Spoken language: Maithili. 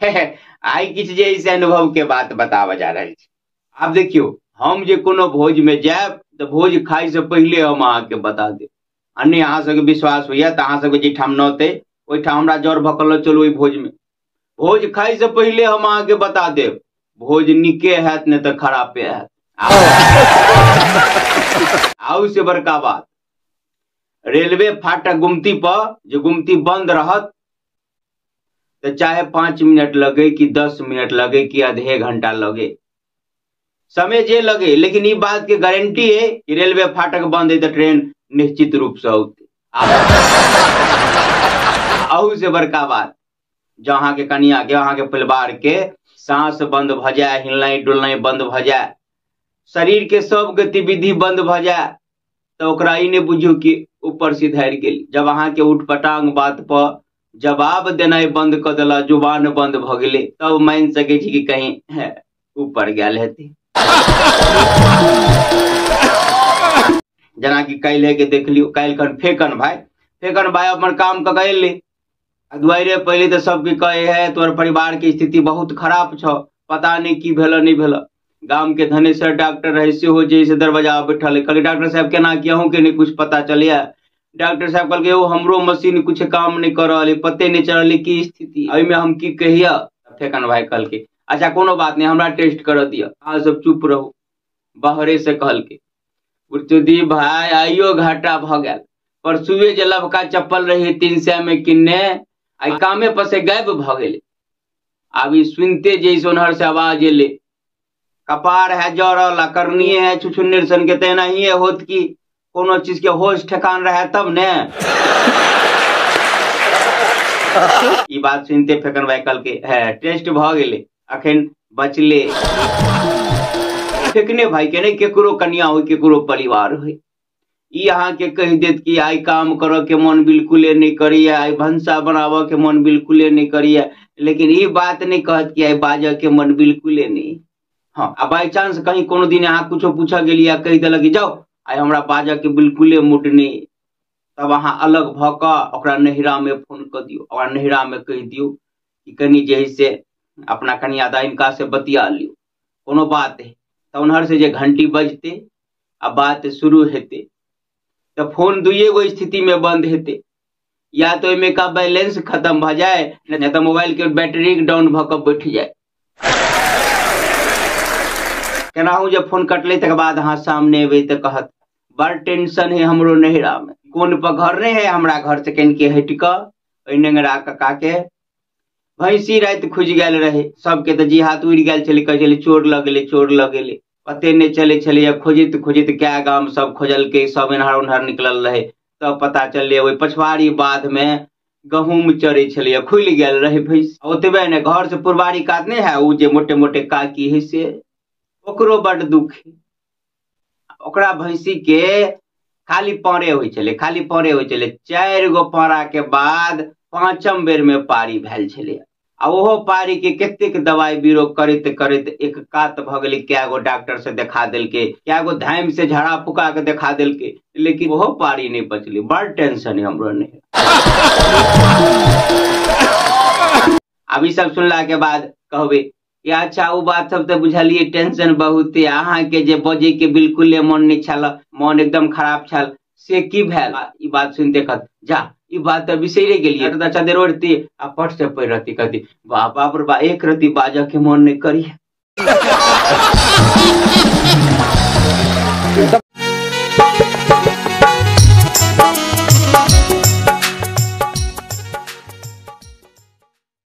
आइ किछु जे से अनुभव के बात बताबऽ जा रहल छी। आब देखियौ, हम जे कोनो भोज में जायब तऽ भोज खाइ से पहिले हम अहाँके बता देब। आ नहि अहाँ सबके विश्वास होइया तऽ अहाँ सबके जाहिठाम नौत अइ ओहिठाम हमरा जर भऽ कऽ लऽ चलू। ओहि भोज में भोज खाइ से पहिले हम अहाँके बता देब, भोज नीके हैत नहि तऽ खरापे हैत। आउ से बड़का बात, रेलवे फाटक गुमती पर जे गुमती बंद रहत तऽ चाहे 5 मिनट लगे कि 10 मिनट लगे कि आधे घंटा लगे, समय जे लगे, लेकिन ई बात के गारंटी है कि रेलवे फाटक बंद है तो ट्रेन निश्चित रूप से औते। अहू से बड़का बात, जँ अहाँके कनिया के अहाँके परिवार के सांस बंद भऽ जाए, हिलनाइ डुलनाइ बंद भऽ जाए, शरीर के सब गतिविधि बंद भऽ जाए, तऽ ओकरा ई नहि बुझू कि ऊपर सिधारि गेल। जब अहाँके उठपटांग बात पर जवाब देनाइ बंद कऽ देलक, जुबान बंद भऽ गेलै, तब मानि सकै छी कि कहीं ऊपर गेल हेतै। जेनाकि काल्हि के देख लियौ, काल्हि खन फेकन भाई अपन काम कऽ के एलै आ दुआरे पहिले तऽ सबके कहै है तोहर परिवार के स्थिति बहुत खराब छौ, पता नहि की भेल नहि भेल। गाम के धनेश्वर डॉक्टर रहे सेहो जे से दरवाजा पर बैठल है। कहलियै डॉक्टर साहब केना की अहूँ के नहि कुछ पता चलैया? डॉक्टर साहब कहलकै यौ हमरो मशीन कुछ काम नहि कऽ रहल है, पते नहि चलल है की स्थिति, एहिमे हम की कहिया। फेकन भाई कहलकै अच्छा कोनो बात नहि, हमरा टेस्ट करऽ दिअ, अहाँ सब चुप रहू। बाहरे से कहलकै गुरचुदी भाई आइयो घाटा भऽ गेल, परसुए जे लबका चप्पल रही 300 में किनने, आइ कामे पर से गायब भऽ गेलै। आब ई सुनते जे ओनहर से आवाज एलै, कपार है जरल आ करनीए है छुछुन्निर सन के, तेनाहिए होत की कोनो चीज के होश ठेकान रहे तब ने। ई बात सुनते फेकन भाई कहलकै है टेस्ट भऽ गेलै, अखन बचले। फेकने भाई के नहीं केकरो कनिया हो केकरो परिवार हो, ई अहाँके कहि देत कि आइ काम करऽ के मन बिल्कुले नहीं करैया, आइ भनसा बनाबऽ के मन बिल्कुले नहीं करैया, लेकिन ई बात नहीं कहत कि आइ बाजऽ के मन बिल्कुले नहीं। हाँ, आ बाई चांस कहीं कोनो दिन अहाँ कुछो पूछऽ गेलियै आ कहि देलक कि जाओ आइ हमरा बाजऽ के बिल्कुले मूड नहीं, तब अहाँ अलग भऽ कऽ ओकरा नैहरा में फोन कऽ दियौ, ओकरा नैहरा में कहि दियौ कि कनि जे है से अपना कनिया दाइनका से बतिया लियौ, कोनो बात है। तऽ उन्हर से जे घंटी बजतै आ बात शुरू हेतै तऽ फोन दुइए गो स्थिति में बंद हेतै, या तो ओहिमे का बैलेंस खत्म भऽ जाए, नहीं तऽ मोबाइल के बैटरी डाउन भऽ कऽ बैठ जाए। केनाहु जब फोन कटलै तकर बाद अहाँ सामने एबै तऽ कहत बड़ टेंशन है हमरो नैहरा में, कोन पर घर नहीं है हमरा घर से कनिके हटि कऽ ओहि नेंगरा कका के भैंसी राति खुजि गेल रहे, सबके तऽ जी हाथ उड़ि गेल छलै, कहै छलै चोर लऽ गेलै चोर लऽ गेलै, पते नहि चलै छलैया। खोजैत खोजैत कए गाम सब खोजलकै, सब एन्हर ओन्हर निकलल रहै, तब पता चललै ओहि पछवारी बाध में गहूँम चरै छलैया, खुलि गेल रहै भैंस। ओतबे नहि, घर से पुरबारी कात नहि है ओ जे मोटे मोटे काकी है से, ओकरो बड दुख है। ओकरा भैंसी के खाली पारे होइ छलै, खाली पारे होइ छलै। 4 गो पारा के बाद 5म बेर में पारी भेल छलै, आ ओहो पारी के कतेक दवाई बीरो करैत करैत एक कात भऽ गेलै। कए गो डॉक्टर से देखा देलकै, कए गो धामि से झाड़ा फुका के देखा देलकै, लेकिन ओहो पारी नहि बचलै। बड़ टेंशन है हमरो नहीं। आब ई सब सुनला के बाद कहबै कि अच्छा ओ बात सब तऽ बुझलियै, टेंशन बहुत है, अहाँके जे बजै के बिल्कुले मन नहि छल, मन एकदम खराब छल, से की भेल? ई बात सुनते कहत जा ई बात तऽ बिसैरे गेलियै, तऽ चद्दर ओढ़ती आ पट से पड़ि रहती, कहती बाप बाप रे बा एक रत्ती बाजऽ के मन नहि करिए।